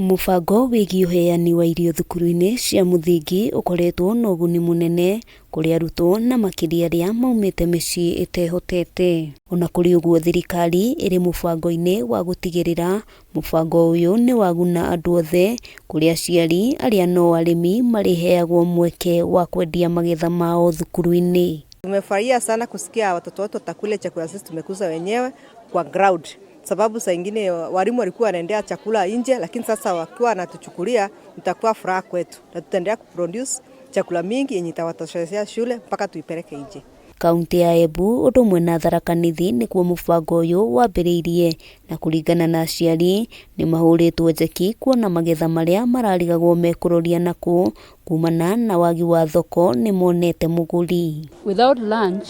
Mũbango wĩgiĩ ũheani wa irio thukuru-inĩ cia mũthingi ũkoretwo na ũguni mũnene kũrĩ arutwo na makĩria arĩa maumĩte mĩciĩ ĩtehotete. Ona kũrĩ ũguo thirikari ĩrĩ mũbango-inĩ wa gũtigĩrĩra mũbango ũyũ nĩ waguna andũ othe kũrĩ aciari arĩa no arĩmi marĩheagwo mweke wa kwendia magetha mao thukuru-inĩ. Tumefurahia sana kusikia watoto wetu watakula chakula sisi tumekuza wenyewe kwa ground, sababu saa ingine walimu walikuwa wanaendea chakula nje, lakini sasa wakiwa wanatuchukulia itakuwa furaha kwetu na tutaendelea kuproduce chakula mingi yenye itawatoshelezea shule mpaka tuipeleke nje. Kaunti ya Embu ũndũ ũmwe na Tharaka Nithi nĩkuo mũbango ũyũ wambĩrĩirie na kũringana na aciari nĩ mahũrĩtwo njeki kuona magetha marĩa mararigagwo mekũroria nakũ kumana na wagi wa thoko nĩ monete mũgũri. Without lunch,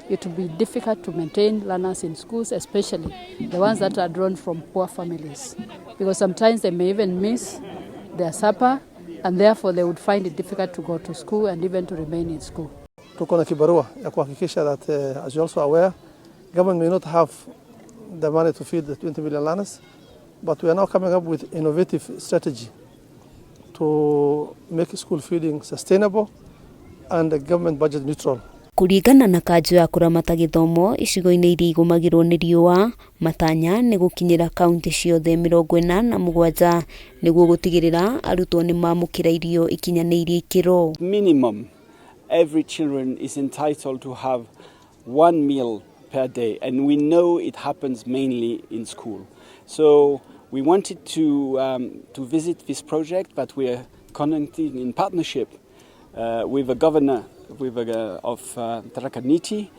it will be difficult to maintain learners in schools, especially the ones that are drawn from poor families, because sometimes they may even miss their supper and therefore they would find it difficult to go to school and even to remain in school. Tuko na kibarua ya kuhakikisha that as you're also aware, government may not have the money to feed the 20 million learners, but we are now coming up with innovative strategy to make school feeding sustainable and government budget neutral. Kũringana na kanjũ ya kũramata gĩthomo icigo-inĩ iria igũmagĩrwo nĩ riũa, matanya nĩ gũkinyĩra kaunti ciothe 47 nĩguo gũtigĩrĩra arutwo nĩ mamũkĩra irio ikinyanĩirie ikĩro. Minimum, every children is entitled to have one meal per day, and we know it happens mainly in school. So we wanted to visit this project that we are conducting in partnership with the governor of Tharaka Nithi,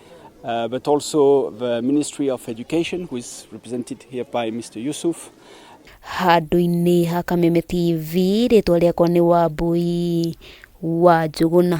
but also the Ministry of Education, who is represented here by Mr. Yusuf. Handũ-inĩ ha Kameme TV, rĩtwa rĩakwa nĩ Wambui wa Njũgũna.